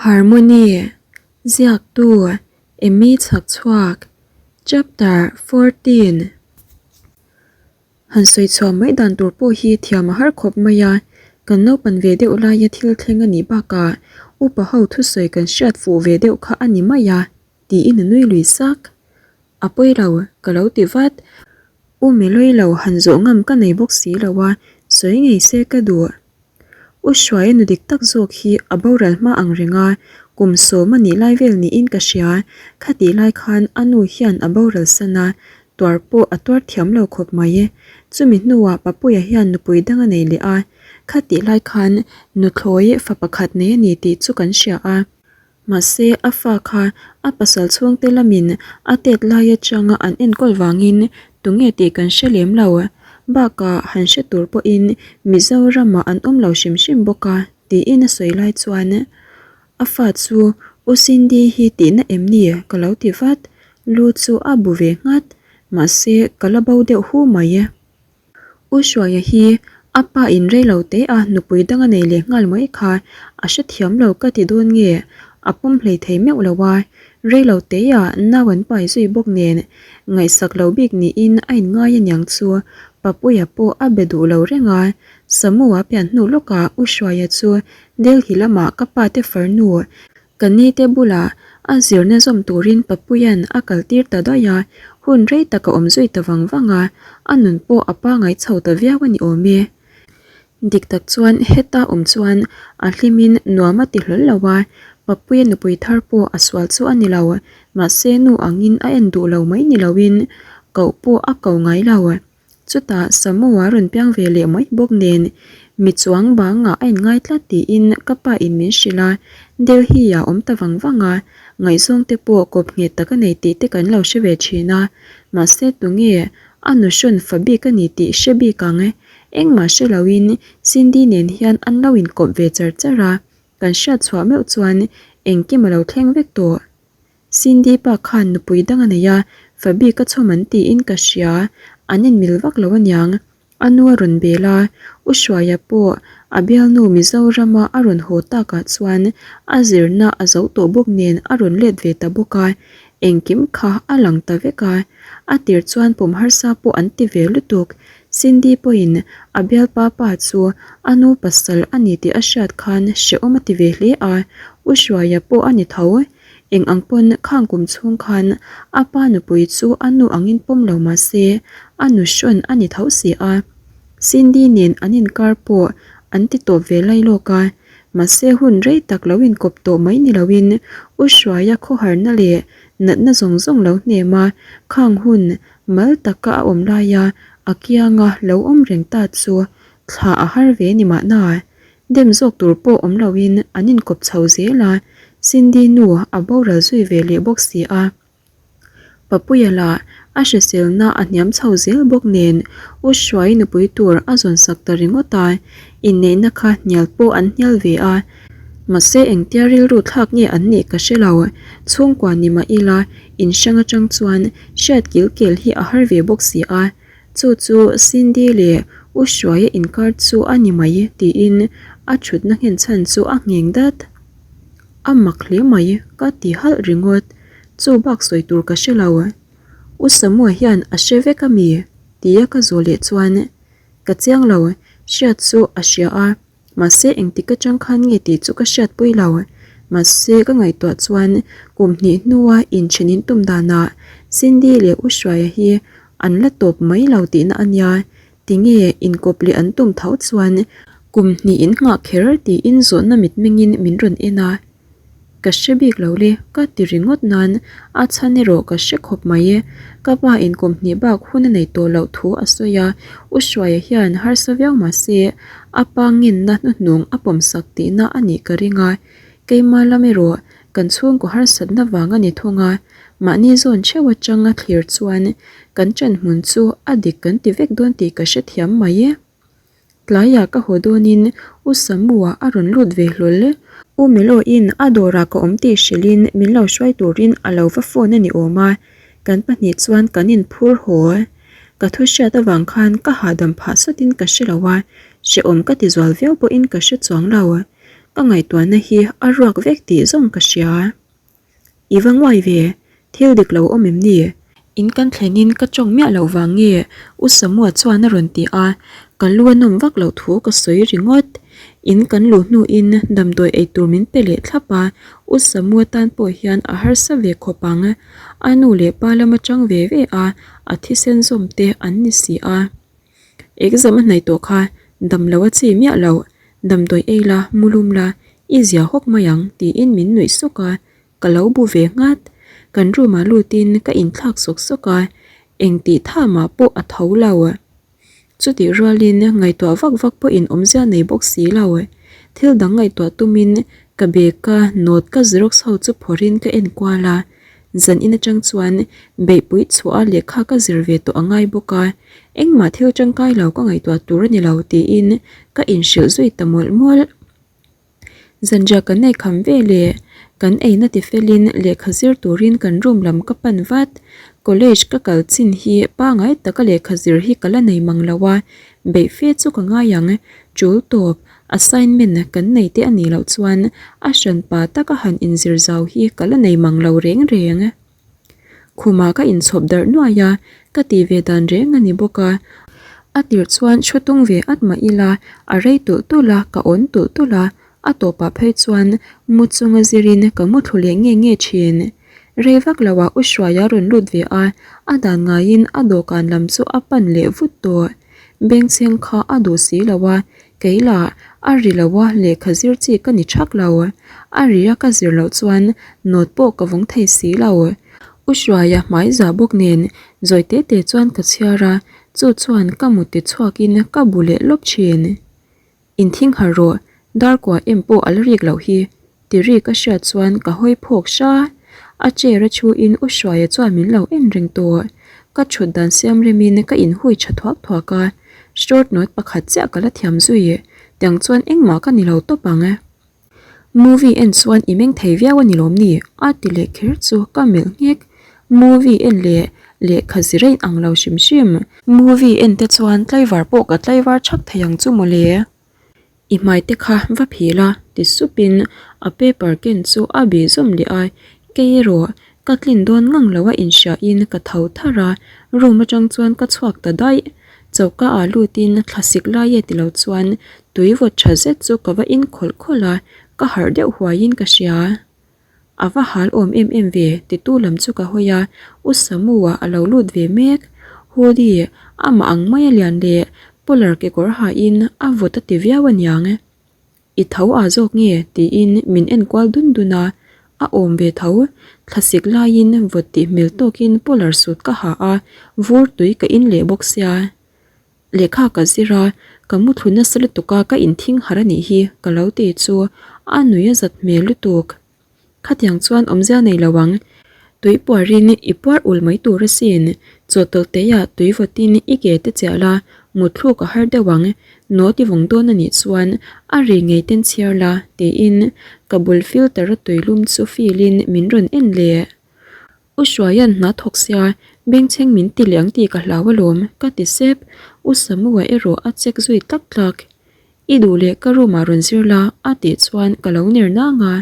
Harmony, Ziaktu, Emmy Chhakchhuak, Chapter 14. Han sawi chhuah mai dan tur pawh hi thiam a har khawp mai a, kan naupan ve deuh laia thil thleng a nih bakah upa ho thusawi kan hriat fuh ve deuh kha a ni mai a, tiin a nui lui sak. A pawi lo, ka lo ti vat. U Meloi lo han zawh ngam ka nei bawk si lo a, sawi ngei se ka duh. U Hruaia nu dik tak zawk hi a boral hma ang reng a, kum sawm a nih lai vel niin ka hria. Khatih lai khan a nu hian a boral san a, tuar pawh a tuar thiam lo khawp mai. Chumi hnuah Papuia hian nupui dang a nei leh a, khatih lai khan nuthlawi fa pakhat nei a ni tih chu kan hria a. Mahse, a fa kha a pasal chhungte lamin a tet lai atanga an enkawl vangin tunge tih kan hre lem lo. Bakah han hre tur pawhin Mizoramah an awm lo hrim hrim bawk a, tiin a sawi lai chuan a fa chu U Cindy hi tihna em ni ka lo ti vat. Lu chu a bu ve nghat. Mahse, ka la bo deuh hu mai. U Hruaia hi a pa in rei lo te a nupui dang a nei leh nghal mai kha a hrethiam lo ka ti dawn nge a pawm hlei thei meuh lo a, rei lo te ah nau an pai zui bawk nen ngaihsak lo bik niin a in ngai aniang chu Papuia pawh a be duh lo reng a, Samu a pian hnu lawkah U Hruaia chu Delhi lamah ka pa te farnu Ka nite bulah a zirna zawm turin Papuia'n a kaltir ta daih a, hun rei tak a awm zui ta vang vang a, a nun pawh a pangai chho ta viau a ni awm e. Dik tak chuan heta awm chuan a hlimin nuam a ti hlawl lo a, Papuia nupui thar pawh a sual chu a ni lo, mahse nu angin a en duh lo mai ni loin koh pawh a ko ngai lo. Chutah Samu-a rawn piang ve leh mai bawk nen mi chuang bangah a inngai tlat tiin ka pa in min hrilh a, Delhi-ah awm ta vang vang a, ngaihzawng te pawh kawp nghet tak a nei tih te kan lo hre ve thin a, mahse tunge a nu hrawn fa bik a ni tih hre bik ang engmah hre loin Cindy nen hian an lo inkawp ve char char a, kan hriat chhuah meuh chuan engkim a lo thleng vek tawh. Cindy pa khan nupui dang a nei a, Fabi ka chhawm an tiin ka hria, an inmil vak lo aniang. A nu a rawn bel a, U Hruaia pawh a bialnu Mizorama a rawn haw takah chuan a zirna a zo tawh bawk nen a rawn let ve ta bawk a, engkim kha a lang ta vek a. A tir chuan pawm harsa pawh an ti ve lutuk. Cindy pawhin a bialpa pa chu a nu pasal a ni tih a hriat khan hrehawm a ti ve hle a, U Hruaia pawh a ni tho. Eng ang pawn khang kum chhung khan a pa nupui chu a nu angin pawm lo mah se a nu hrawn a ni tho si a. Cindy nen an inkar pawh an ti tawp ve lai lawk a, mahse hun rei tak lo inkawp tawh mai ni loin U Hruaia khawharna leh natna zawng zawng lo hnem a, khang hun mal taka a awm laia a kianga lo awm reng ta chu thla a har ve ni mahna. Dem zawk tur pawh awm loin an inkawp chho zel a, Cindy nu a boral zui ve leh bawk si a. Papuia lah a hriselna a hniam chho zel bawk nen U Hruai nupui tur a zawn sak ta ringawt a, inneihna kha hnial pawh an hnial ve a. Mahse engtia rilru thlak nge an nih ka hre lo, chhungkua ni mah ila inhrang atang chuan hriat kil kel hi a har ve bawk si a. Chu chu Cindy leh U Hruaia inkar chu a ni mai tiin a thutna nghen chhan chu a ngheng dat. A mak hle mai ka ti halh ringawt, chu bak sawi tur ka hre lo. U Samua hian a hre vek a mi? tia ka zawh leh chuan ka chiang lo, hriat chu a hria a. Mahse engtik atang khan nge tih chu ka hriatpui lo. Mahse ka ngaihtuah chuan kum hnih hnua inthen in tum danah Cindy leh U Hruaia hi an la tawp mai lo tihna a nia. Tinge inkawp leh an tum tho chuan kum hnih in nghah kher tiin zawhna mitmengin min rawn en a. Ka hre bik lo le, ka ti ringawt nan a chhan erawh ka hre khawp mai e. Ka pa in kum hnih bak hun a nei tawh loh thu a sawi a, U Hruaia hian harsa viau mah se a pa ngenna hnuhnung a pawmsak tihna a nih ka ring a, keima lam erawh kan chhungkaw harsatna vang a ni thung a, mahni zawn theuh atanga thlir chuan kan ṭanhmun chu a dik kan ti vek dawn tih ka hrethiam mai e. Tlaiah ka haw dawnin U Samua a rawn lut ve hlawl. U Meloin a dawrah ka awm tih hrilhin min lo hruai turin a lo va phone a ni awm a, kan pahnih chuan kan inphur haw. Ka thu hriat avang khan ka hahdam phah sawtin ka hre lo a, hrehawm ka ti zual viau pawhin ka hre chuang lo. Ka ngaihtuahna hi a ruak vek tih zawng ka hria. I va nguai ve, thil dik lo awm em ni? In kan thlenin ka tawng miah loh vang nge? U Samua chuan a rawn ti a, ka lu a nawm vak loh thu ka sawi ringawt. In kan luh hnuin damdawi ei tur min pe leh thlap a, U Samua tan pawh hian a harsa ve khawp ang. A nu leh pa lam atang ve ve a, a thisen zawm te an ni si a. Exam a hnaih tawh kha dam lo a chi miah loh, damdawi ei la, mu lum la, i zia hawk mai ang tiin min nuih suk a, ka lo bu ve nghat. Kan room ah lutin ka inthlak sawk sawk a, eng tih tha mah pawh a tho lo. Chutih rualin ngaihtuah vak vak pawhin awmzia nei bawk si lo. Thil dang ngaihtuah tumin ka bag a note ka xerox ho chu phawrhin ka en kual a, Zan in atang chuan beihpui chhuah a lehkha ka zir ve tawh a ngai bawk a, engmah thil tangkai lo ka ngaihtuah tur a ni lo tiin ka inhrilh zui ta mawlh mawlh. Zanriah kan ei kham ve leh kan eina tifelin lehkha zir turin kan room lam ka pan vat. College ka kal chin hi pangai taka lehkha zir hi ka la nei mang lo a, beih fe chu ka ngai ang, tul tawp. Assignment kan nei te a nih loh chuan a hranpa taka han inzir zau hi ka la nei mang lo reng reng. Khumah ka inchhawp darh nuai a, ka tih ve dan reng a ni bawk a. A tirh chuan thu tung ve at mah ila a rei tulh tulh a, ka awn tulh tulh a, a tawpah phei chuan mu chunga zirin ka mu thlu leh nge nge thin. Rei vak loah U Hruaia rawn lut ve a, a dan ngaiin a dawhkan lam chu a pan leh vut tawh. Bengchheng kha a duh si lo a, kei lah a ri lo a lehkha zir chi ka ni thak lo. A ri a ka zir loh chuan note pawh ka vawng thei si lo. U Hruaia hmai zah bawk nen zawi te te chuan ka chhiar a, chu chuan ka mut ti chhuakin ka bu leh lawp thin. Inthing harh rawh, dar kua em pawh a la rik loh hi, ti ri ka hriat chuan ka hawi phawk hra. A chair a thuin U Hruaia chuan min lo en reng tawh. Ka thut dan siam remin ka inhui tha thuak thuak a, short note pakhat chiah ka la thiam zui, tiang chuan engmah ka ni lo tawp ang. Movie en chuan i meng thei viau a ni lawm ni? A ti leh kher chu ka melh nghek. Movie en leh lehkha zir a inang lo hrim hrim. Movie en te chuan tlaivar pawh ka tlaivar thak thei ang chu mawle. I hmai te kha va phil a ti supin a paper ken chu a bih zawm leh a, kei erawh ka tlin dawn ngang lo a inhriain ka tho tharh a, room atang chuan ka chhuak ta daih. Choka ah lutin thlasik lai e tilo chuan tui vawt tha zet chu ka va in khawlh khawlh a, ka harh deuh huaiin ka hria. A va hal awm em em ve titu lam chu ka hawi a, U Samu-a a lo lut ve mek. Hoodie amah ang maia lian leh polar kekawr hain a vawt a ti viau aniang. I tho ah zawk nge? tiin min en kual dun dun a, a awm ve tho. Thlasik laiin vawt tih hmel tawkin polar suit ka ha a, vur tui ka in leh bawk sia. Lehkha ka zir a, ka mu thlu nasa lutuk a ka inthing harh a nih hi ka lo ti chu a nui a zat hmel lutuk. Khatiang chuan awmzia nei lo ang. Tui puarin i puar ul mai tur asin. Chawhtawlh teiah tui vawtin i ke te chiah la, mutthluk a har deuh ang. Note i vawng dawn a nih chuan a ri ngei ten chhiar la, tiin ka bul filter a tui lum chu feel in min rawn en leh. U Hruaia'n hna thawk sia, bengchheng min ti leh ang tih ka hlau alawm, ka ti sep. U Samua erawh a check zui tlak tlak. I duh leh ka room ah rawn zir la a tih chuan ka lo ner nang a.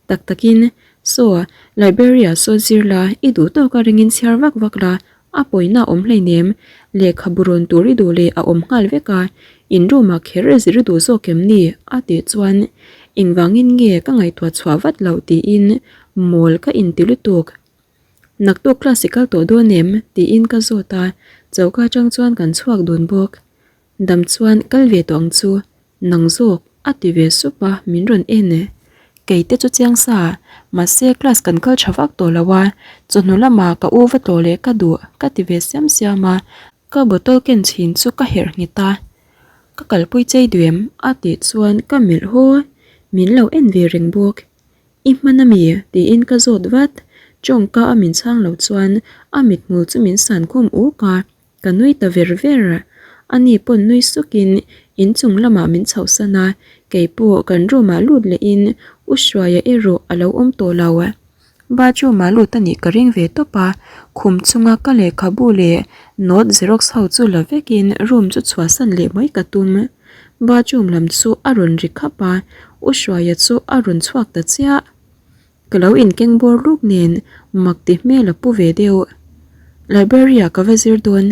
Tak takin, Saw, library ah saw zir la, i duh tawk a ringin chhiar vak vak la, a pawina a awm hleinem, lehkhabu rawn tur i duh leh a awm nghal vek a, in room ah kher zir i duh zawk em ni? a tih chuan engvangin nge ka ngaihtuah chhuah vat loh tiin mawl ka inti lutuk. Naktuk class i kal tawh dawn em? tiin ka zawt a, choka atang chuan kan chhuak dun bawk. Dam chuan kal ve tawh ang chu, nang zawk a ti ve sup a min rawn en e. Kei te chu chiang sa, mahse class kan kal tha vak tawh lo a, chawhnu lamah ka u va tlawh leh ka duh ka ti ve siam siam a, ka bottle ken chhin chu ka herh nghet a, ka kalpui chei duh em a tih chuan ka melh haw, min lo en ve reng bawk. I hman ami? tiin ka zawt vat, tawngka a min chhang lo chuan a mithmul chu min san khum uk a. Ka nui ta ver ver. Ani pawn nui sukin inchung lamah min chhohsan a, kei pawh kan room ah lut lehin U Hruaia erawh a lo awm tawh lo. Bathroom ah lut a nih ka ring ve tawp a, khum chunga ka lehkhabu leh note xerox ho chu la vekin room chu chhuahsan leh mai ka tum. Bathroom lam chu a rawn ri khap a, U Hruaia chu a rawn chhuak ta chiah. Ka lo inkeng bawr luk nen mak ti hmel a pu ve deuh. Library ah ka va zir dawn,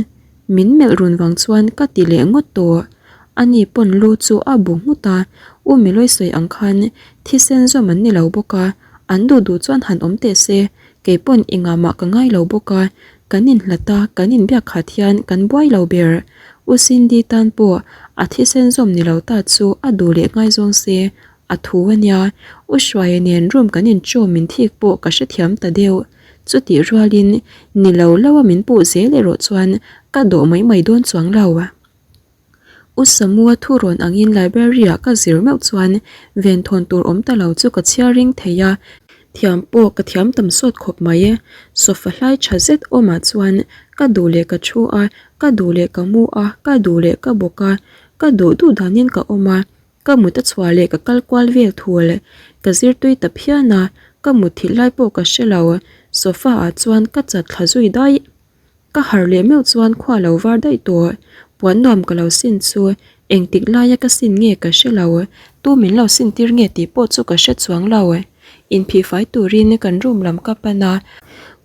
min melh run vang chuan ka ti leh ngawt tawh. Ani pawn lu chu a bu nghut a, U Milawi sawi ang khan thisen zawm an ni lo bawk a, an duh duh chuan han awm teh se, kei pawn engah mah ka ngai lo bawk a, kan inhlat a, kan inbiak khat hian kan buai lo ber. U Cindy tan pawh a thisen zawm ni lo ta chu a duh leh ngaizawng se, A thu a nia, U Hruaia nen room kan inchawm min thik pawh ka hrethiam ta deuh. Chutih rualin ni lo lo a min puh zel erawh chuan ka dawh mai mai dawn chuang lo. U Samua thu rawn angin library ah ka zir meuh chuan venthawn tur awm ta lo chu ka chhiar ring thei a, thiam pawh ka thiam tam sawt khawp mai. Sofa hlai tha zet awmah chuan ka duh leh ka thu a, ka duh leh ka mu a, ka duh leh ka bawk a, ka duh duh danin ka awm a. Ka mut a chhuah leh ka kal kual vel thul. Ka zir tui ta phian a, ka mut thilh lai pawh ka hre lo. Sofa ah chuan ka chat thla zui daih. Ka harh leh meuh chuan khua lo var daih tawh. Puan nuam ka lo sin chu engtik laia ka sin nge ka hre lo. Tu min lo sin tir nge tih pawh chu ka hre chuang lo. Inphih fai turin kan room lam ka pan a,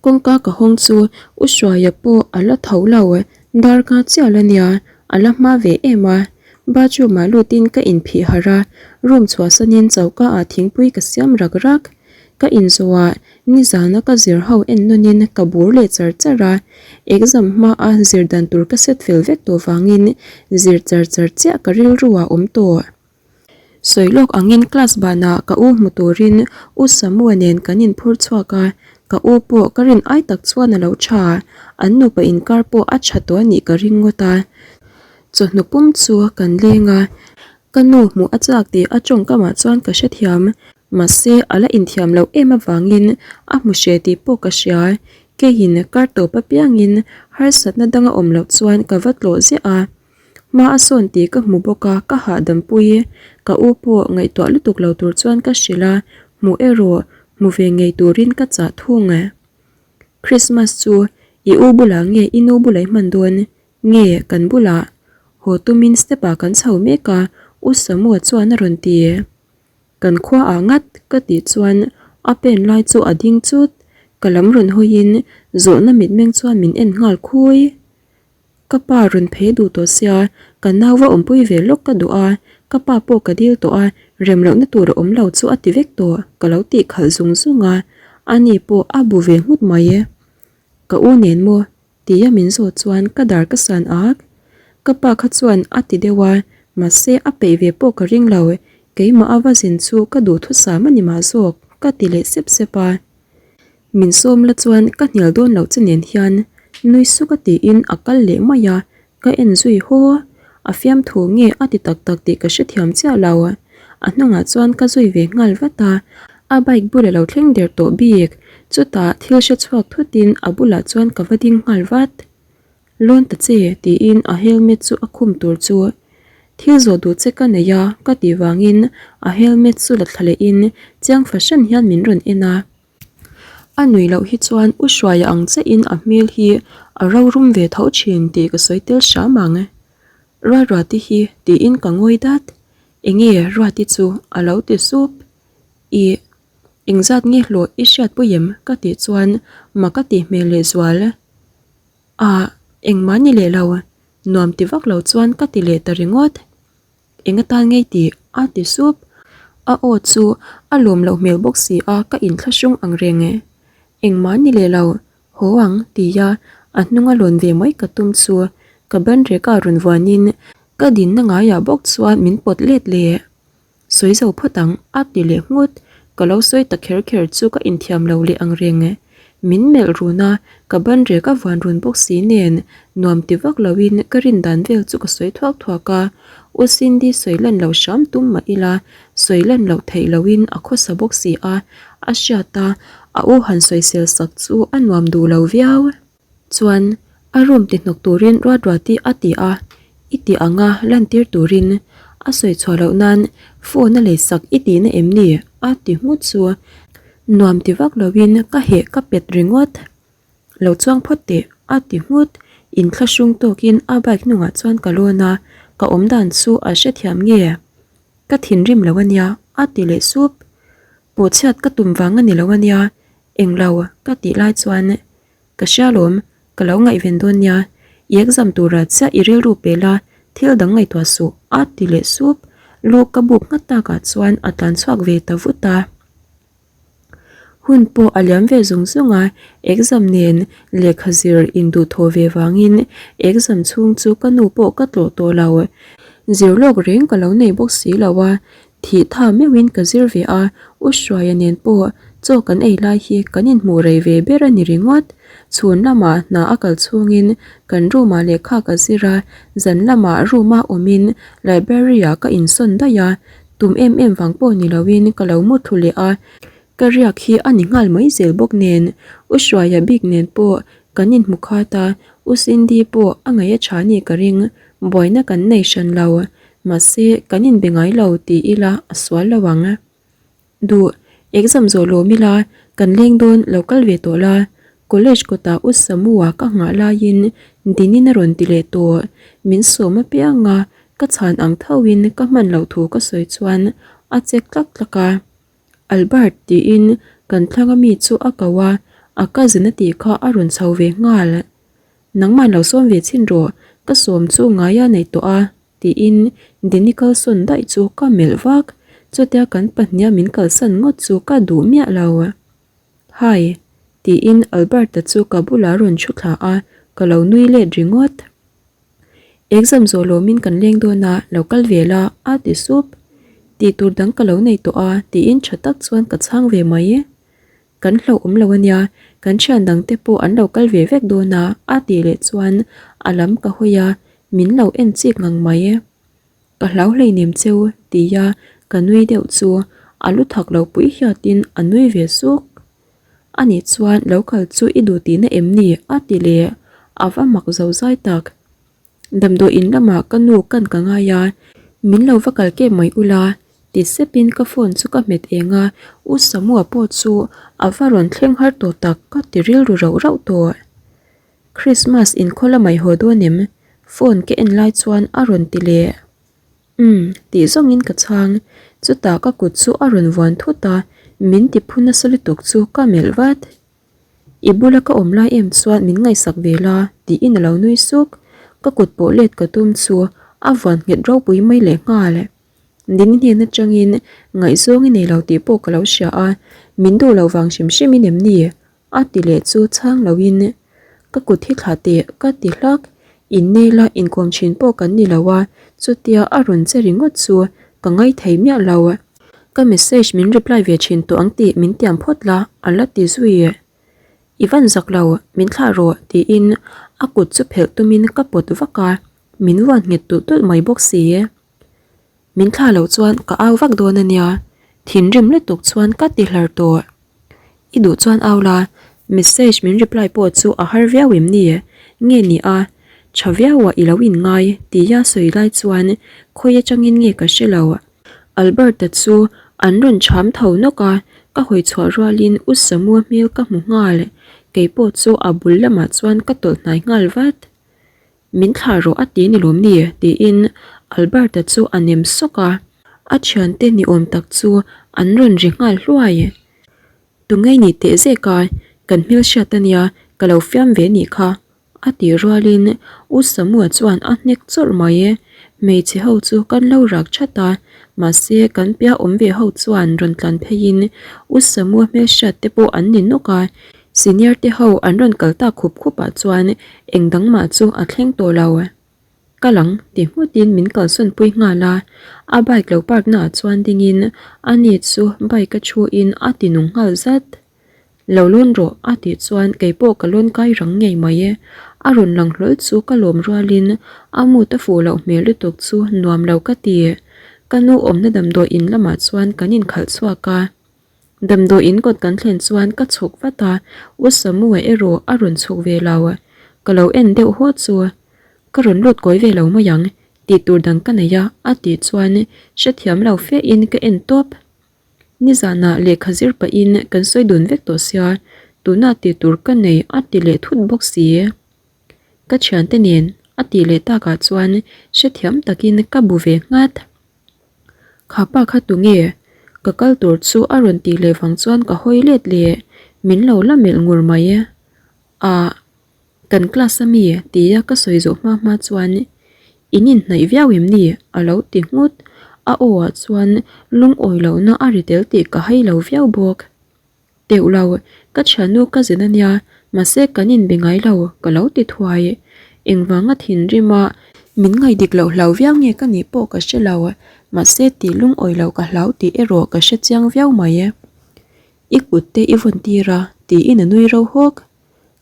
kawngka ka hawng chu U Hruaia pawh a la tho lo. Dar ka chiah la nia, a la hma ve em a. Bathroom ah lutin ka inphih harh a, room chhuahsanin choka ah thingpui ka siam rak rak. Ka inzawh ah nizana ka zir ho en nawnin ka bur leh char char a, exam hma a zir dan tur ka set fel vek tawh vangin zir char char chiah ka rilru ah awm tawh. Sawi lawk angin class banah ka u hmu turin U Samua nen kan inphur chhuak a, ka u pawh ka rin ai tak chuan a lo tha, an nupa inkar pawh a tha tawh a nih ka ring ngawt a. Chawhnu pum chu kan leng a, ka nu hmuh a chak tih a tawngkamah chuan ka hrethiam, mahse a la inthiam loh em avangin a hmu hreh tih pawh ka hria, keiin kar tawp apiangin harsatna danga awm loh chuan ka va tlawh ziah a. Hma a sawn tih ka hmu bawk a, ka hahdam pui. Ka u pawh ngaihtuah lutuk lo tur chuan ka hrilh a, hmuh erawh hmu ve ngei turin ka chah thung. Christmas chu i u bulah nge i nu bulah i hman dawn? Nge kan bulah? Haw tumin step ah kan chho mek a, U Samua chuan a rawn ti. Kan khua ah ngat ka tih chuan a pen lai chu a ding chut. Ka lam rawn hawiin zawhna mitmeng chuan min en nghal khui. Ka pa rawn phei duh tawh sia, ka nau va awmpui ve lawk ka duh a, ka pa pawh ka dil tawh a, rem lohna tur a awm lo chu a ti vek tawh, ka lo tih khalh zung zung a, ani pawh a bu ve nghut mai e. Ka u nen maw? tia min zawh chuan ka dar ka san ak. Ka pa kha chuan a ti deuh a, mahse a peih ve pawh ka ring lo, keimah a va zin chu ka duhthusam a ni mah zawk, ka ti leh sep sep a. Min sawm la chuan ka hnial dawn loh che nen hian nui suk a tiin a kal leh mai a, ka en zui haw. A fiamthu nge a ti tak tak tih ka hrethiam chiah lo. A hnungah chuan ka zui ve nghal vat a, a bike bul a lo thleng der tawh bik. Chutah thil hre chhuak thutin a bulah chuan ka va ding nghal vat. Lawn ta che tiin a helmet chu a khum tur chu thil zawh duh che ka nei a ka tih vangin a helmet chu la thla lehin chiang fahran hian min rawn en a. A nuih loh hi chuan U Hruaia ang chiahin a hmel hi a rorum ve tho thin tih ka sawi tel hram ang. Ruatruati hi tiin ka ngawi dat. Enge Ruati chu a lo ti sup. Ih, engzat nge hlawh i hriatpui em ka tih chuan mak a tih hmel lehzual. Ah, engmah ni leh lo, nuam ti vak lo chuan ka ti leh ta ringawt. Eng atan ngei tih a ti sup. A aw chu a lawm loh hmel bawk si a ka inthlahrung ang reng e. Engmah ni leh lo, haw ang tia a hnunga lawn ve mai ka tum chu ka ban reka rawn vuanin ka dinna ngaiah bawk chuan min pawt let leh. Sawi zo phawt ang, a ti leh nghut. Ka lo sawi ta kher kher chu ka inthiam lo leh ang reng. Min melh run a, ka ban rek a vuan run bawk si nen, nuam ti vak loin ka rin dan vel chu ka sawi thuak thuak a. U Cindy sawi lan lo hram tum mah ila, sawi lan loh theih loin a khawsa bawk si a, a hriat a, a u han sawisel sak chu a nuam duh lo viau. Chuan a room ti hnawk turin Ruatruati a ti a, i ti ang a lantir turin a sawi chhuah loh nan phone a lei sak i tihna em ni? a ti nghut chu nuam ti vak loin ka heh ka pet ringawt. Lo chuang phawt teh a ti nghut, inthlahrung tawkin a bike hnungah chuan ka lawn a. Ka awm dan chu a hrethiam nge? Ka thinrim lo a nia, a ti leh sup. Pawhchhiat ka tum vang a ni lo a nia, englo ka tih lai chuan ka hria lawm, ka lo ngaihven dawn nia, i exam turah chiah i rilru pe la, thil dang ngaihtuah suh, a ti leh sup. Lu ka buk nghat takah chuan a tlan chhuak ve ta vut a. Hun pawh a liam ve zung zung a, exam nen lehkha zir induhthawh ve vangin exam chhung chu ka nu pawh ka tlawh tawh lo. Zir lawk reng ka lo nei bawk si lo a, thih tha meuhin ka zir ve a, U Hruaia nen pawh chaw kan ei lai hi kan inhmuh rei ve ber a ni ringawt. Chhun lamah hna a kal chhungin kan room ah lehkha ka zir a, zan lamah room a awmin library ah ka insawn daih a, Tum em em vang pawh ni loin ka lo mu thlu leh a, ka riak hi a ni nghal mai zel bawk nen. U Hruaia bik nen pawh kan inhmu khat a, U Cindy pawh a ngaih a tha nih ka ring, buaina kan nei hran lo. Mahse, kan inbe ngai lo ti ila a sual lo ang. Duh, exam zawh lawm ila, kan leng dawn lo kal ve tawh la, College kawtah U Samua ka nghah laiin Dinin a rawn ti leh tawh. Min sawm apiang a, ka chhan ang thoin ka hman loh thu ka sawi chuan a chek tlak tlak a. Albert tiin kan thlang ami chu a ko a, a cousin a tih kha a rawn chho ve nghal. Nangmah lo sawm ve chhin rawh, ka sawm chu ngaia nei tawh a tiin Dini kalsawn daih chu ka melh vak. Chutia kan pahniha min kalsan ngawt chu ka duh miah lo. Hi! tiin Alberta chu ka bulah a rawn thu thla a, ka lo nui let ringawt. Exam zawh lawmin kan leng dawn a, lo kal ve la, a ti sup. Tih tur dang ka lo nei tawh a, tiin tha tak chuan ka chhang ve mai. Kan hlauh awm lo ania, kan thian dang te pawh an lo kal ve vek dawn a, a tih leh chuan a lam ka hawi a, min lo en chik ngang mai. Ka hlau hleinem cheu tia ka nui deuh chu a lu thak lo pui hiatin a nui ve suk. Ani chuan lo kal chu i duh tihna em ni? a ti leh a va mak zo zai tak. Damdawi in lamah ka nu kan ka ngai a, min lo va kal kep mai ula ti sepin ka phone chu ka hmet eng a, U Samua pawh chu a va rawn thleng har tawh tak ka ti rilru rauh rauh tawh. Christmas inkhaw la mai haw dawn em? Phone ka en lai chuan a rawn ti leh. Umm, tih zawngin ka chhang. Chutah ka kut chu a rawn vuan thut a, min ti phu nasa lutuk chu ka melh vat. I bula ka awm lai em chuan min ngaihsak ve la, tiin a lo nui suk. Ka kut pawh let ka tum chu a vuan nghet ropui mai leh nghal. Ding hnen atangin ngaihzawng i nei lo tih pawh ka lo hria a, min duh lo vang hrim hrimin em ni? A ti leh chu chhang loin ka kut hi thlah teh ka ti hlak, inneila inkawm thin pawh kan ni lo a, chutia a rawn che ringawt chu ka ngaithei miah lo. Ka message min reply ve thin tawh ang tih min tiam phawt la a la ti zui. I van zak lo, min thlah rawh tiin a kut chu phelh tumin ka pawt vak a, min vuan nghet tulh tulh mai bawk si. Min thlah loh chuan ka au vak dawn a nia, thinrim lutuk chuan ka ti hlar tawh. I duh chuan au la, message min reply pawh chu a har viau em ni? Nge ni a, tha viauah i lo in ngai tia sawi lai chuan khawi atangin nge ka hre lo. Alberta chu an rawn cham tho nawk a, ka hawi chhuah rualin U Samua hmel ka hmu nghal, keipawh chu a bul lamah chuan ka tawlh hnai nghal vat. Min thlah rawh a ti ni lawm ni? tiin Alberta chu a nem sawk a, a thiante ni awm tak chu an rawn ri nghal hluai. Tungei ni teh zek a, kan hmelhriat a nia, ka lo fiam ve nih kha, a tih rualin U Samua chuan a hnek chawrh mai. Hmeichhe ho chu kan lo rak that a, mahse kan piah awm ve ho chuan rawn tlan pheiin U Samua hmelhriat te pawh an ni nawk a, Senior te ho an rawn kal tak khup khup ah chuan eng dang mah chu a thleng tawh lo. Ka lang ti nghut in min kalsawn pui nghal a, a bike lo park na ah chuan ding in a ni chu bike a thu in a ti nung nghal zat. Lo lawn rawh a tih chuan kei pawh ka lawn kai rang ngei mai e. A rawn lang hlawl chu ka lawm rual in a mood a fuh loh hmel lutuk chu nuam lo ka ti. Ka nu awmna damdawi in lamah chuan kan inkhalh chhuak a. Damdawi in kawt kan thlen chuan ka chhuk vat a, U Samua erawh a rawn chhuk ve lo. Ka lo en deuh haw chu, Ka rawn lut kawi ve lo mai ang, tih tur dang ka nei a, a tih chuan hrethiam lo fe in ka en tawp. Nizanah lehkha zir pahin kan sawi dun vek tawh sia, tunah tih tur ka nei a ti leh thut bawk si. Ka thiante nen A tih leh takah chuan hrethiam takin ka bu ve nghat. Kha pa kha tunge? Ka kal tur chu a rawn tih leh vang chuan ka hawi let leh, min lo la melh ngur mai. Ah. Kan class a mi? Tia ka sawi zawh hma hma chuan in inhnaih viau em ni? A lo ti nghut. A aw ah chuan lungawi lohna a ri tel tih ka hai lo viau bawk. Teuh lo, ka thiannu ka zin a nia, mahse kan inbe ngai lo, ka lo ti thuai. Engvanga thinrim a min ngaih dik loh hlau viau nge ka nih pawh ka hre lo, mahse tih lungawi loh ka hlau tih erawh ka hre chiang viau mai. I kut te i vawn tir a, tiin a nui ro hawk.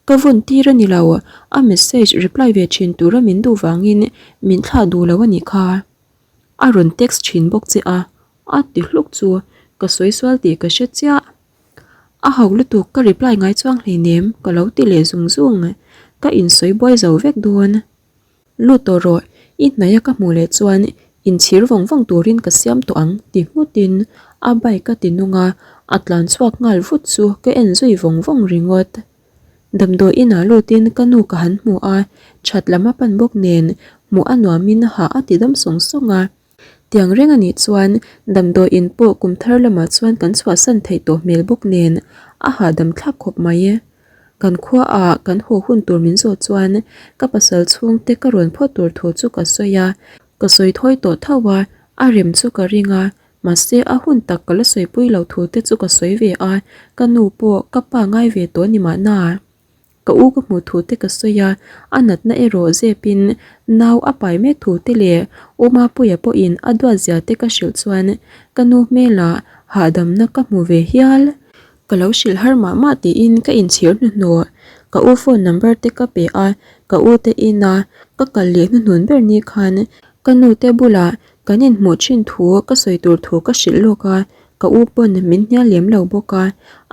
Ka vawn tir a ni lo, a message reply ve thin tura min duh vangin min thlah duh lo a nih kha. A rawn text thin bawk che a, a ti hluk chu ka sawi sual tih ka hre chiah. A ho lutuk ka reply ngai chuang hleinem ka lo ti leh zung zung, ka insawi buai zo vek dawn. Lut tawh rawh, i hnaih a ka hmuh leh chuan inchhir vawng vawng turin ka siam tawh ang ti nghutin a bike a ti nung a, a tlan chhuak nghal vut chu ka en zui vawng vawng ringawt. Damdawi inah lutin ka nu ka han hmu a, that lam a pan bawk nen hmuh a nuamin hah a ti dam sawng sawng a. Tiang reng a nih chuan damdawi in pawh kum thar lamah chuan kan chhuahsan theih tawh hmel bawk nen a hahdam thlak khawp mai. Kan khuaah kan haw hun tur min zawh chuan ka pasal chhungte ka rawn phawt tur thu chu ka sawi a, ka sawi thawi tawh tho a, a rem chu ka ring a, mahse a hun tak ka la sawipui lo thu te chu ka sawi ve a, ka nu pawh ka pa ngai ve tawh ni mahna. Ka u ka hmuh thu te ka sawi a, a natna erawh zepin nau a pai mek thu te leh U Mapuia pawhin a duat zia te ka hrilh chuan ka nu hmelah hahdamna ka hmu ve hial. Ka lo hrilh har mah mah tiin ka inchhir hnuhnawh. Ka u phone number te ka pe a, ka u te ina ka kal leh hnuhnun ber ni khan ka nu te bulah kan inhmuh thin thu ka sawi tur thu ka hrilh lawk a, Ka u pawn min hnial lem lo bawk a,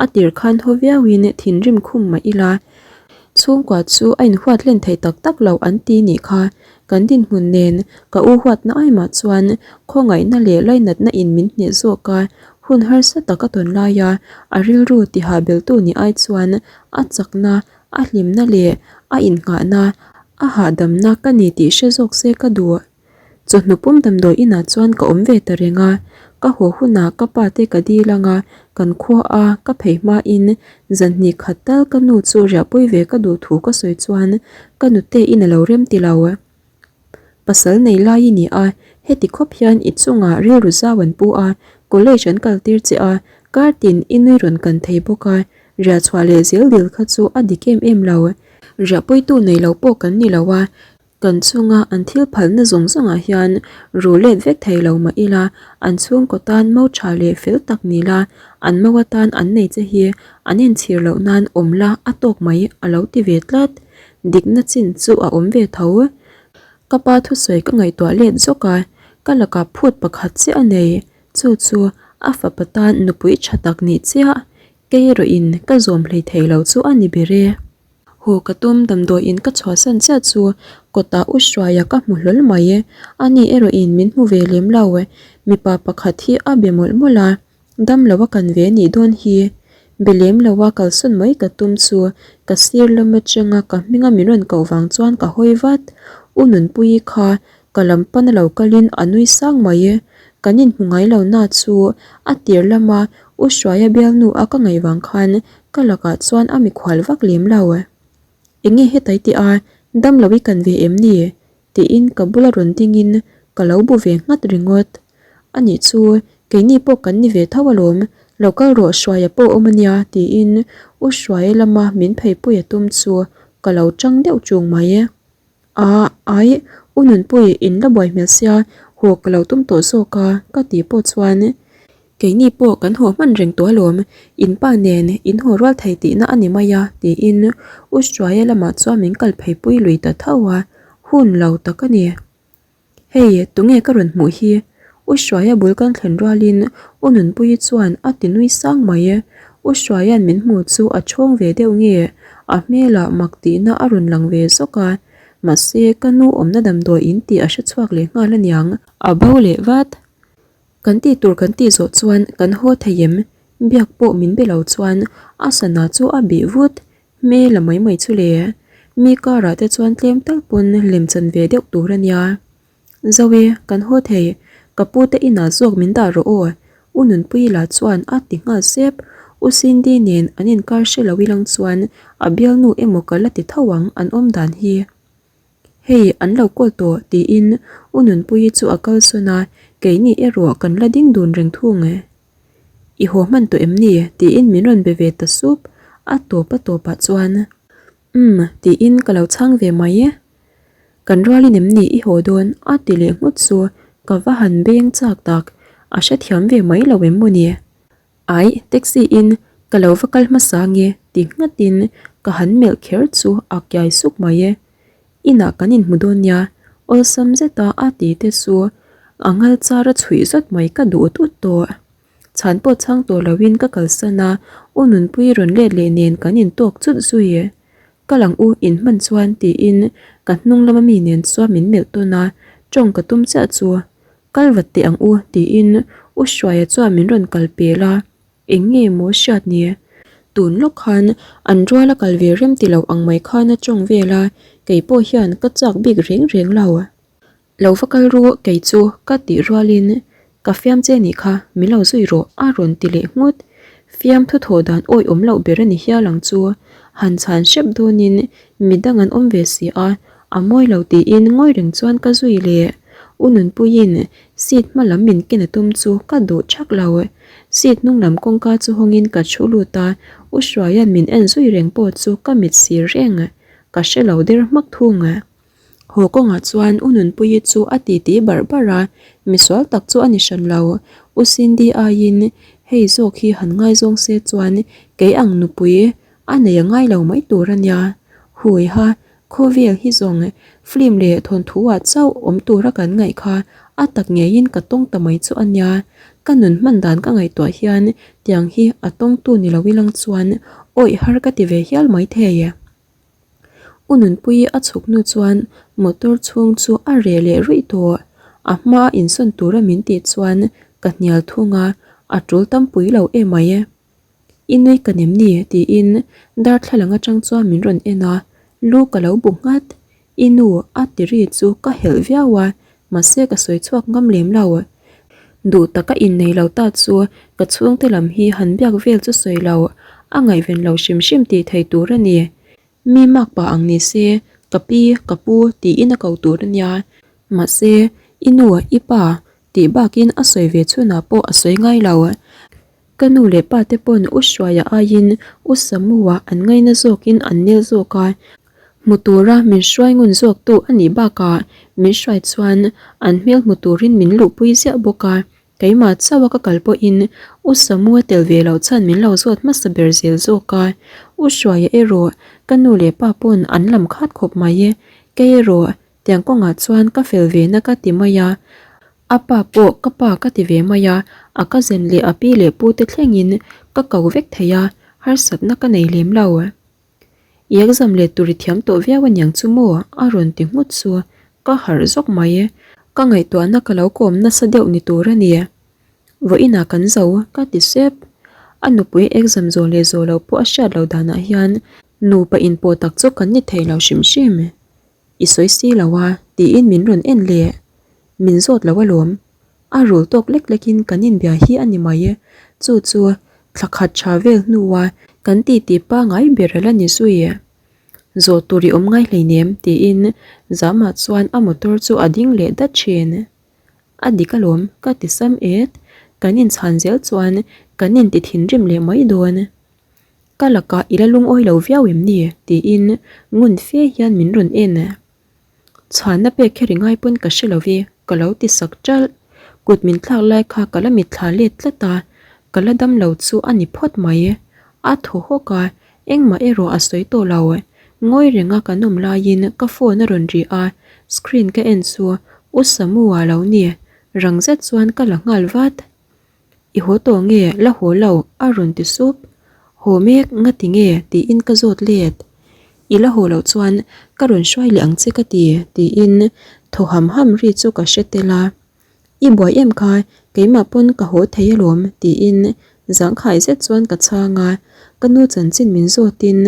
a tir khan haw viauin thinrim khum mah ila, chhungkua chu a inhuat len thei tak tak lo an ti nih kha. Kan dinhmun nen ka u huatna aimah chuan khawngaihna leh lainatna in min hneh zawk a, hun harsa tak a tawn laia a rilru tihah beltu nih ai chuan a chakna, a hlimna leh a innghahna, a hahdamna ka ni tih hre zawk se ka duh. Chawhnu pum damdawi inah chuan ka awm ve ta reng a, ka haw hunah ka pa te ka dil ang a, kan khua a, ka phei hmain zan hnih khat tal ka nu chu riahpui ve ka duh thu ka sawi chuan ka nute in a lo rem ti lo. Pasal nei lai i ni a, heti khawp hian i chungah rilru zau an pu a, college an kal tir che a, kar tin i nui rawn kan thei bawk a, riah chhuah leh zel dil kha chu a dik em em lo. Riahpuitu nei lo pawh kan ni lo a, Kan chunga an thil phalna zawng zawngah hian ru let vek thei lo mah ila, an chhungkaw tan mo tha leh fel tak ni la, an mo atan an nei che hi an inchhir loh nan awm la a tawk mai a lo ti ve tlat. Dikna chin chu a awm ve tho. Ka pa thusawi ka ngaihtuah let zawk a, ka lakah phut pakhat chiah a nei, chu chu a fapa tan nupui tha tak nih chiah, kei erawhin ka zawm hlei thei lo chu a ni ber e. Haw ka tum damdawiin ka chhuahsan chiah chu kawtah u Hruaia ka hmu hlawl mai e. Ani erawhin min hmu ve lem lo e. Mipa pakhat hi a be mawlh mawlh a, dam lo a kan ve nih dawn hi. Be lem lo a kalsawn mai ka tum chu ka sir lam atanga ka hminga min rawn koh vang chuan ka hawi vat. U Nunpuii kha ka lam pana lo kalin a nui sang mai e. Kan inhmu ngai lo na chu a tir lama U Hruaia bialnu a ka ngaih vang khan ka lakah chuan a mikhual vak lem lo. Enge hetai tih a, dam lo i kan ve em ni? tiin ka bula rawn dingin ka lo bu ve nghat ringawt. Anih chu, keini pawh kan ni ve tho alawm, lo kal rawh Hruaia pawh awm ania tiin U Hruaia lama min pheipui a tum chu ka lo tang deuh chung mai. A, ai, U Nunpui in la buai hmel sia, haw ka lo tum tawh zawk a ka tih pawh chuan Keini pawh kan haw hman reng tawh alawm, in pa nen in haw rual thei tihna a ni mai a, tiin U Hruaia lamah chuan min kal pheipui lui ta tho a, hun lo tak a ni. Hei, tunge ka rawn hmuh hi? U Hruaia bul kan thlen rualin U Nunpuii chuan a ti nui sang mai. U Hruaia'n min hmu chu a chhawng ve deuh nge, a hmelah mak tihna a rawn lang ve zawk a, mahse ka nu awmna damdawi in tih a hre chhuak leh nghal aniang. A bo leh vat. Kan tih tur kan tih zawh chuan kan haw thei em? Biak pawh min be lo chuan a sana chu a bih vut. Hmel a mai mai chu le. Mi karah te chuan tlem tal pawn lem chan ve deuh tur a nia. Zoe, kan haw thei, ka pu te inah zawk min dah rawh aw, U Nunpui lah chuan a ti nghal sep. U Cindy nen an inkar hre lo ilang chuan a bialnu emaw ka la ti tho ang an awm dan hi. Hei, an lo kawl tawh, tiin U Nunpuii chu a kalsawn a, keini erawh kan la ding dun reng thung e. I haw hman tawh em ni? tiin min rawn be ve ta sup. A tawp a tawpah chuan, Umm, tiin ka lo chhang ve mai e. Kan rualin em ni i haw dawn? a ti leh nghut chu ka va han beng chak tak, a hrethiam ve mai lo em maw ni? Aih, taxi in ka lo va kal hmasa nge ti nghatin ka han melh kher chu a kiai suk mai e. Inah kan inhmu dawn nia, awlsam zeta a ti te chu a ngal char a chhuih zawt mai ka duh ut ut tawh. Chhan pawh chhang tawh loin ka kalsan a, U Nunpui rawn let leh nen kan intawk chut zui. Kal ang u inhman chuan tiin ka hnung lama mi nen chuan min melh tawn a, tawng ka tum chiah chu Kal vat teh ang u tiin U Hruaia chuan min rawn kal pel a, eng nge maw hriat ni? Tun lawk khan an rual a kal ve rem ti lo ang mai khan a tawng vel a, kei pawh hian ka chak bik reng reng lo. Lo va kal ru kei chu ka tih rualin ka fiam che nih kha min lo zui rawh a rawn ti leh nghut. Fiam thu thawh dan awih awm loh ber a ni hial ang chu. Han chhan hrep dawnin mi dang an awm ve si a, a mawi lo tiin ngawi reng chuan ka zui leh. U Nunpuiin seat hma lam min ken a tum chu ka duh thak lo. Seat hnung lam kawngka chu hawngin ka thu lut a, U Hruaia'n min en zui reng pawh chu ka mit sir reng. Ka hre lo der hmak thung. Haw kawngah chuan U Nunpuii chu a titi barh barh a, misual tak chu a ni hran lo. U Cindy aiin hei zawk hi han ngaizawng se chuan kei ang nupui a nei a ngai lo mai tur a nia. Hui ha, khawvel hi zawng film leh thawnthu ah chauh awm tura kan ngaih kha a tak ngeiin ka tawng ta mai chu a nia. Ka nun hman dan ka ngaihtuah hian tiang hi a tawngtu ni lo ilang chuan awih har ka ti ve hial maithei. U Nunpuii a chhuk hnu chuan motor chhung chu a reh leh ruih tawh. A hma insawn tura min tih chuan ka hnial thung a, a tul tam pui lo em mai. I nui ka nem ni? tiin darthlalang atang chuan min rawn en a, lu ka lo bu nghat. I nu a ti ri chu ka helh viau a, mahse ka sawi chhuak ngam lem lo. Duh taka innei lo ta chu ka chhungte lam hi han biak vel chu sawi lo, a ngaihven lo hrim hrim tih thei tur a ni. Mi mak pa ang ni se, ka pi, ka pu tiin a ko tur a nia. Mahse, i nu, i pa tih bakin a sawi ve chhunah pawh a sawi ngai lo. Ka nu leh pa te pawn U Hruaia aiin U Samua an ngaina zawkin an nel zawk a, hmu tura min hruai ngun zawktu a nih bakah min hruai chuan an hmel hmu turin min luhpui ziah bawk a, keimah chauha ka kal pawhin U Samua tel ve loh chhan min lo zawt hmasa ber zel zawk a, U Hruaia erawh ka nu leh pa pawn an lam khat khawp mai, kei erawh tiang kawngah chuan ka fel ve na ka ti mai a. A pa pawh ka pa ka ti ve mai a, a cousin leh a pi leh pu te thlengin ka ko vek thei a, harsatna ka nei lem lo. I exam leh tur i thiam tawh viau aniang chu maw? a rawn ti nghut chu ka harh zawk mai. Ka ngaihtuahna ka lo kawm nasa deuh ni tur a ni. Vawiinah kan zo ka ti sep. A nupui exam zawh leh zawh loh pawh a hriat loh danah hian nupa inpawh tak chu kan ni thei lo hrim hrim. I sawi si lo a, tiin min rawn en leh. Min zawt lo alawm. A rul tawk lek lekin kan inbia hi a ni mai. Chu chu thla khat tha vel hnua kan titi pangai ber a la ni zui. Zawh tur i awm ngai hleinem, tiin Zama chuan a motor chu a ding leh dat thin. A dik alawm, ka ti sam et. Kan inchhan zel chuan kan inti thinrim leh mai dawn. Ka lakah i la lungawi lo viau em ni? tiin ngun fe hian min rawn en. Chhanna pek kher i ngai pawn ka hre lo i, ka lo ti sak ṭalh. Kut min thlak lai kha ka la mitthla let tlat a, ka la dam lo chu a ni phawt mai. A thaw hawk a, engmah erawh a sawi tawh lo. Ngawi renga kan awm laiin ka phone a rawn ri a, screen ka en chu U Samu-a lo ni. Rang zet chuan ka la nghal vat. I haw tawh nge la haw lo a rawn ti sup. Haw mek nga ti nge tiin ka zawt let. I la haw loh chuan ka rawn hruai leh ang che ka ti tiin thaw ham ham ri chu ka hre tel a. I buai em kha keimah pawn ka haw thei alawm tiin zangkhai zet chuan ka chhang a. Ka nu chanchin min zawtin.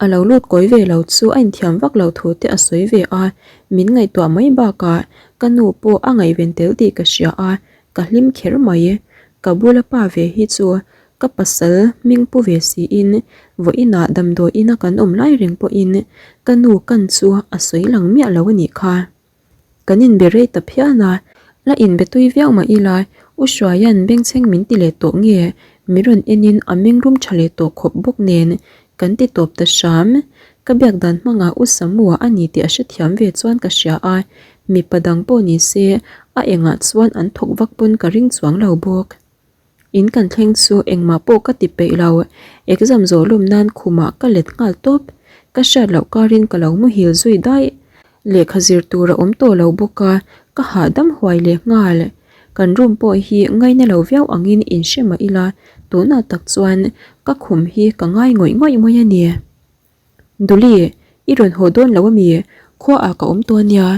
A lo lut kawi ve lo chu a inthiam vak lo thu te a sawi ve a, min ngaihtuah mai bakah ka nu pawh a ngaihven tel tih ka hria a, ka hlim kher mai. Ka bula pa ve hi chu ka pasal hming pu ve siin vawiinah damdawiina kan awm lai reng pawhin ka nu kan chu a sawi lang miah lo a nih kha. Kan inbe rei ta phian a, la inbe tui viau mah ila U Hruaia'n bengchheng min ti leh tawh nge min rawn enin a meng rum tha leh tawh khawp bawk nen kan ti tawp ta hram. Ka biak dan hmangah U Samua a ni tih a hrethiam ve chuan ka hria a, mipa dang pawh ni se a engah chuan an thawk vak pawn ka ring chuang lo bawk. In kan thleng chu engmah pawh ka ti peih lo, exam zawh lawm nan khumah ka let nghal tawp. Ka hriat loh karin ka lo muhil zui daih. Lehkha zir tur a awm tawh lo bawk a, ka hahdam huai leh nghal. Kan room pawh hi ngaina lo viau angin in hre mah ila, tunah tak chuan ka khum hi ka ngai ngawih ngawih mai a ni. Duli, i rawn haw dawn lo ami? Khuaah ka awm tawh ania.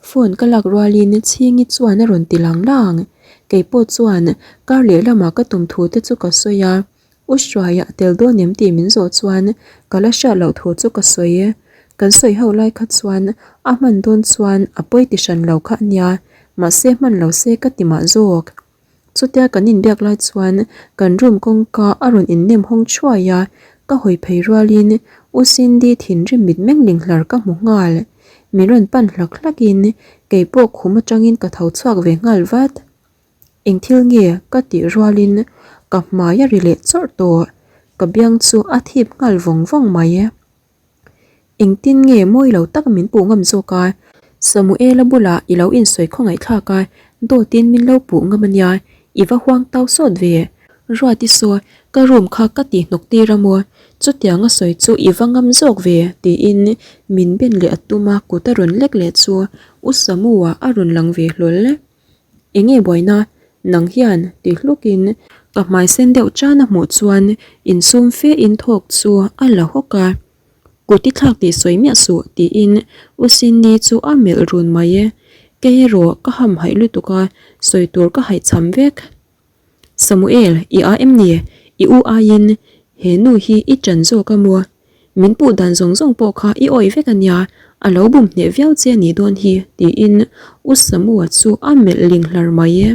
Phone ka lak rualin Chhingi chuan a rawn ti lang lang. Keipawh chuan kar lehlamah ka tum thu te chu ka sawi a, U Hruaia a tel dawn em tih min zawh chuan ka la hriat loh thu chu ka sawi. Kan sawi ho lai kha chuan a hman dawn chuan a pawi ti hran lo kha ania, mahse hman lo se ka ti mah zawk. Chutia kan inbiak lai chuan kan room kawngka a rawn innem hawng thuai a, ka hawi phei rualin U Cindy thinrim mitmeng ling hlar ka hmu nghal. Min rawn pan hlak hlakin kei pawh khum atangin ka tho chhuak ve nghal vat. Eng thil nge ka tih rualin ka hmai a ri leh chawrh tawh, ka biang chu a thip nghal vawng vawng mai. Engtin nge mawi lo tak min puh ngam zawk a? Samuela bulah i lo insawi khawngaih thlak a, dawtin min lo puh ngam a nia, i va huang tau sawt ve. Ruati saw, ka room kha ka tih hnawk tir a maw? Chutiang a sawi chu i va ngam zawk ve, tiin min ben leh a tum a, kut a rawn lek leh chu U Samua a rawn lang ve hlawl. Enge buaina? Nang hian ti hlukin ka hmai sen deuh tan a hmuh chuan insum fe in thawk chu a la hawk a. Kut i thlak tih sawi miah suh tiin U Cindy chu a melh run mai e. Kei erawh ka hamhaih lutuk a, sawi tur ka haihchham vek. Samuel, i a em ni? I u aiin he nu hi i ṭan zawk a maw? Min puh dan zawng zawng pawh kha i awih vek a nia, a lo bum hneh viau che a nih dawn hi, tiin U Samua chu a melh ling hlar mai e.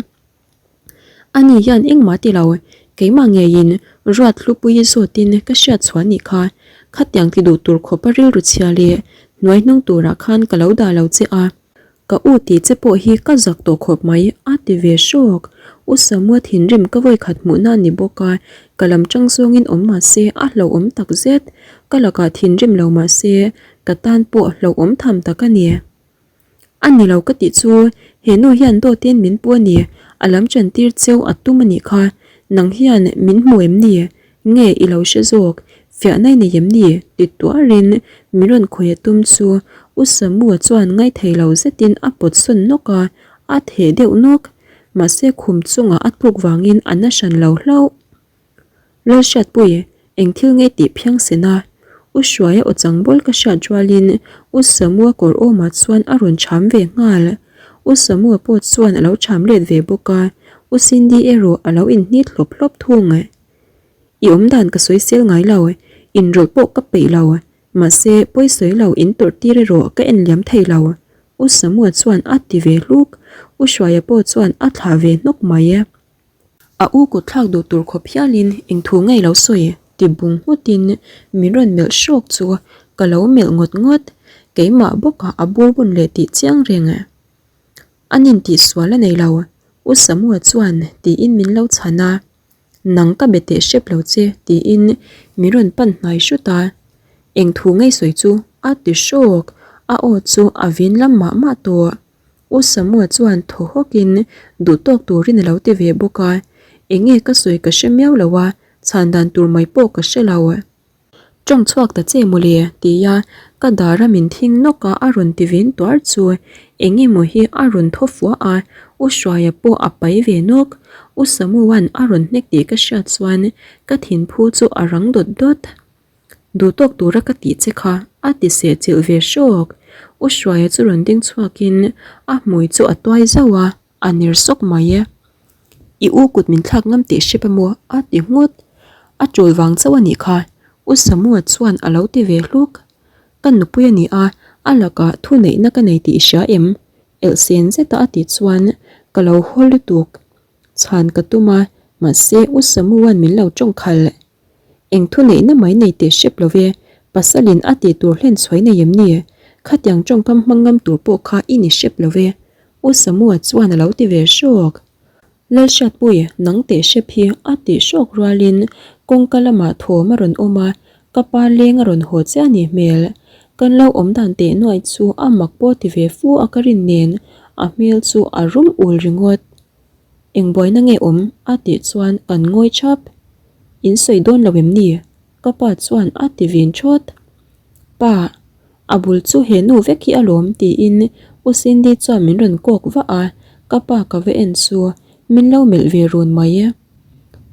Ani hian engmah ti lo, keimah ngeiin ruat hlupui zawtin ka hriat chhuah nih kha, khatiang ti duh tur khawpa rilru chhia leh hnuai hnung turah khan ka lo dah lo che a. Ka u tih che pawh hi ka zak tawh khawp mai, a ti ve hrawk. U Samua thinrim ka vawikhat hmuhna a ni bawk a, ka lam tang zawngin awm mah se a hlauhawm tak zet. Ka lakah thinrim lo mah se ka tan pawh hlauhawm tham tak a ni. A ni lo ka tih chu he nu hian dawtin min pu a ni, a lam tan tir cheu a tum a nih kha. Nang hian min hmu em ni? Nge i lo hre zawk? Fiahna i nei em ni? ti tuarin min rawn khawih a tum chu U Samua chuan ngaithei lo zetin a pawt sawn nawk a, a theh deuh nawk. Mahse khum chungah a tluk vangin a na hran lo hlauh. Lalhriatpui, eng thil nge tih phiang sen a? U Hruaia aw chang bawl ka hriat rualin U Samua kawr awmah chuan a rawn cham ve nghal. U Samua pawh chuan a lo cham let ve bawk a, U Cindy erawh a lo inhnit hlawp hlawp thung. I awm dan ka sawi sel ngai lo, inrawlh pawh ka peih lo, mahse pawi sawi lo in tawrh tir erawh ka en liam thei lo, U Samua chuan a ti ve hluk, U Hruaia pawh chuan a thlah ve hnawk mai. A u kut thlak duh tur khawp hialin eng thu ngei lo sawi ti bung nghutin min rawn melh hrawk chu ka lo melh ngawt ngawt, keimah bawkah a bur bun leh tih chiang reng. An intihsual a nei lo, U Samua chuan tiin min lo chhan a. Nang ka be teh hrep lo che tiin min rawn pan hnai hrut a, eng thu ngei sawi chu a ti hrawk, a aw chu a vin lam mah mah tawh. U Samua chuan thaw hawkin duh tawk turin a lo ti ve bawk a, eng nge ka sawi ka hre miau lo a, chhan dan tur mai pawh ka hre lo. Tawng chhuak ta che mawle tia ka dar a min thing nawk a a rawn ti vin tuar chu eng emaw hi a rawn thaw fuah a, U Hruaia pawh a pai ve nawk. U Samua'n a rawn hnek tih ka hriat chuan ka thinphu chu a rang dawt dawt. Duh tawk tura ka tih che kha a ti seh chilh ve hrawk. U Hruaia chu rawn ding chhuakin a hmui chu a tuai zauh a. A ner sawk mai e. I u kut min thlak ngam teh hrep a maw? A ti nghut. A tul vang chauh a nih kha. U Samua chuan a lo ti ve hluk. Ka nupui a ni a, a lakah thuneihna ka nei tih i hria em? Elhsen zeta a tih chuan ka lo haw lutuk. Chhan ka tum a, mahse U Samua'n min lo tawng khalh. Eng thuneihna mai nei teh hrep lo ve, pasalin a tih tur hlen chhuai nei em ni? Khatiang tawngkam hmang ngam tur pawh kha i ni hrep lo ve, U Samua chuan a lo ti ve hrawk. Lalhriatpui, nang teh hrep hi a tih hrawk rualin kawngka lamah thawm a rawn awm a, ka pa leng a rawn haw chiah a nih hmel. Kan lo awm dan teh nuaih chu a mak pawh ti ve fu a ka rin nen a hmel chu a rum ul ringawt. Eng buaina nge awm? a tih chuan kan ngawi thap. In sawi dawn lo em ni? Ka pa chuan a ti vin thawt. Pa, a bul chu he nu vek hi alawm tiin U Cindy chuan min rawn kawk vah a, ka pa ka va en chu min lo melh ve run mai.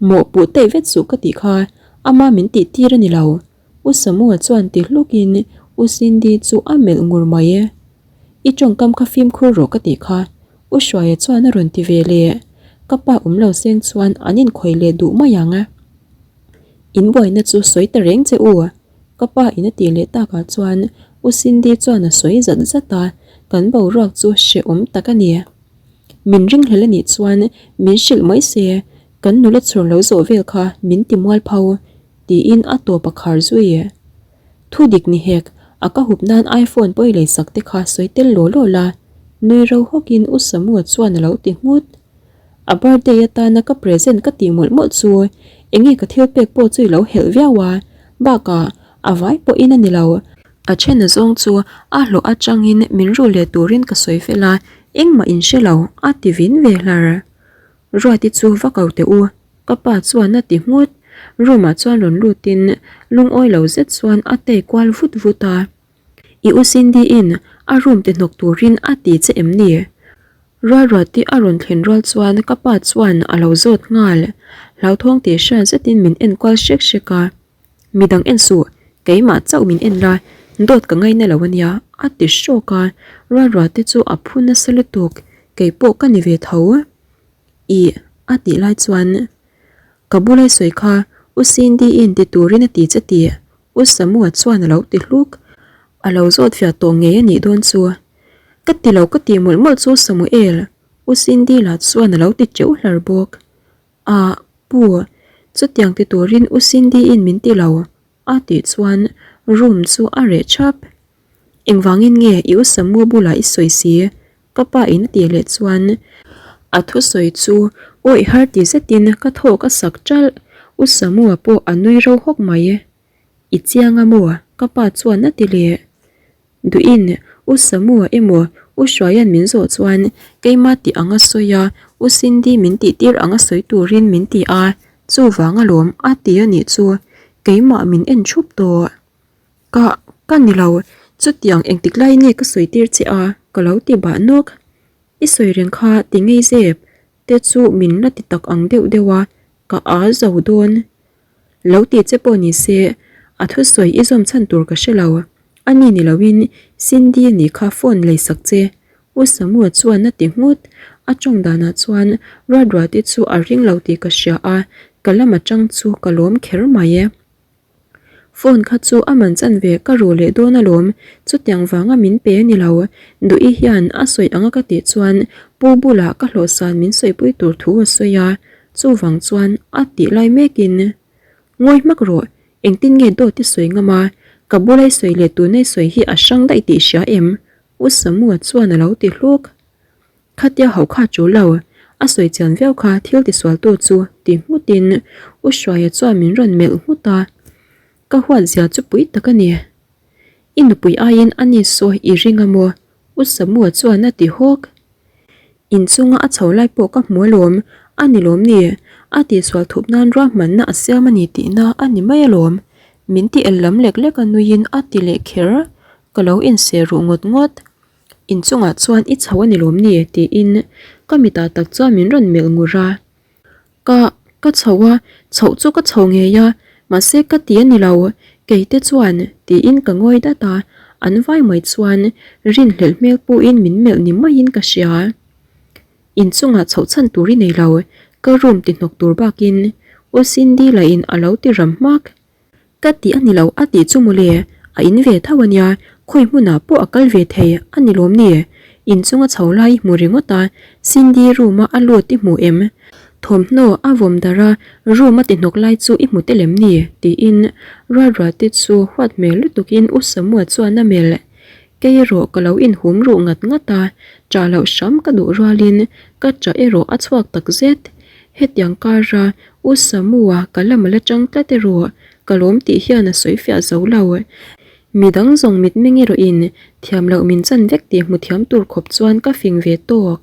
Mawh puh teih vet suh ka tih kha, ama min tih tir a ni lo. U Samua chuan ti hlukin U Cindy chu a melh ngur mai. I tawngkam kha fimkhur rawh ka tih kha, U Hruaia chuan a rawn ti ve leh. Ka pa awm lo seng chuan an inkhawih leh duh mai ang. In buaina chu sawi ta reng che u, ka pa in a tih leh takah chuan U Cindy chuan a sawi zat zat a, kan boruak chu hrehawm tak a ni. Min ringhlel a nih chuan min hrilh mai se, kan nula chhur lo zawh vel kha min ti mualpho, tiin a tawp a khar zui. Thu dik ni hek, a ka hup nan iPhone pawi lei sak te kha sawi tel law law la, nui ro hawkin U Samua chuan a lo ti nghut. A birthday atana ka present ka tih mawlh mawlh chu enge ka thil pek pawh chu i lo helh viau a, bakah a vai pawhin a ni lo. A then a zawng chu a hlawh atangin min ru leh turin ka sawi fel a, engmah in hre lo, a ti vin ve hlar. Ruati chu va ko teh u, ka pa chuan a ti nghut. Room ah chuan rawn lutin lungawi lo zet chuan a tei kual vut vut a. I u Cindy in a room ti hnawk turin a ti che em ni? Rualruati a rawn thlen rual chuan ka pa chuan a lo zawt nghal. Hlauthawng tih hriat zetin min en kual hrek hrek a. Midang en suh, keimah chauh min en la, dawt ka ngaina lo ania, a ti hrawk a. Rualruati chu a phu nasa lutuk, keipawh ka ni ve tho. Ih, a tih lai chuan ka bula i sawi kha U Cindy in ti turin a ti che tih U Samua chuan a lo ti hluk. A lo zawt fiah tawh ngei a nih dawn chu. Ka ti lo ka tih mawlh mawlh chu Samuel, U Cindy lah chuan a lo ti teuh hlar bawk. Ah, pu, chutiang ti turin U Cindy in min ti lo, a tih chuan room chu a reh thap. Engvangin nge i U Samua bulah i sawi si? Ka pa in a tih leh chuan a thusawi chu awih har ti zetin ka thawk a sak ṭalh. U Samua pawh a nui ro hawk mai. I chiang a maw? Ka pa chuan a ti leh. Duhin U Samua emaw U Hruaia'n min zawh chuan keimah tih ang a sawi a, U Cindy min tih tir ang a sawi turin min ti a, chuvang alawm a ti a nih chu keimah min en thup tawh. Ka, ka ni lo, chutiang engtik laiin nge ka sawi tir che a? Ka lo ti bah nawk. I sawi reng kha ti ngei zep te chu min la ti tak ang deuh deuh a, ka aa zo dawn. Lo ti che pawh ni se, a thusawi i zawm chhan tur ka hre lo. A ni ni loin Cindy nih kha phone lei sak che. U Samua chuan a ti nghut. A tawng danah chuan Ruatruati chu a ring lo tih ka hria a, ka lam atang chu ka lawm kher mai e. Phone kha chu a man chan ve ka ru leh dawn alawm, chutiang vanga min pe a ni lo. Duhi hian a sawi anga ka tih chuan pu bulah ka hlawhsan min sawipui tur thu a sawi a, chuvang chuan a tih lai mekin, Ngawi hmak rawh, engtin nge dawt i sawi ngam a, ka bula i sawi leh tuna i sawi hi a hrang daih tih i hria em? U Samua chuan a lo ti hluk. Khatia hauh kha ṭul lo, a sawi chian viau kha thil tisualtu chu ti nghutin U Hruaia chuan min rawn melh nghut a, ka huat zia chu pui tak a ni. I nupui aiin a ni saw i ring a maw? U Samua chuan a ti hawk. Inchunga a chho lai pawh ka hmu alawm, a ni lawm ni? A tihsual thup nan ruahmanna a siam a ni tihna a ni mai alawm. Min ti el lam lek lek a nuiin a ti leh kher, ka lo inseh ruh ngawt ngawt. Inchungah chuan i chho a ni lawm ni? tiin ka mitah tak chuan min rawn melh ngur a. Ka, ka chho a, chhoh chu ka chho ngei a, mahse ka ti a ni lo, kei te chuan tiin ka ngawi dat a, an vai mai chuan rinhlelh hmel puhin min melh ni maiin ka hria. Inchungah chhoh chhan tur i nei lo, ka room ti hnawk tur bakin U Cindy lahin a lo ti ram hmak. Ka tih a ni lo a tih chu mawle, a in ve tho a nia, khawi hmunah pawh a kal ve thei a ni lawm ni? Inchunga chho lai i hmu ringawt a, Cindy room a a lut i hmu em? Thawmhnaw a vawm darh a, room a ti hnawk lai chu i hmu tel em ni? tiin Rualruate chu huat hmel lutukin U Samua chuan a melh. Kei erawh ka lo inhum ruh ngat ngat a, ṭah loh hram ka duh rualin ka ṭah erawh a chhuak tak zet. Hetiang kara U Samua ka lam a la ṭang tlat erawh ka lawm tih hian a sawi fiah zo lo. Midang zawng mitmeng erawhin thiam loh min chan vek tih hmu thiam tur khawp chuan ka fing ve tawk.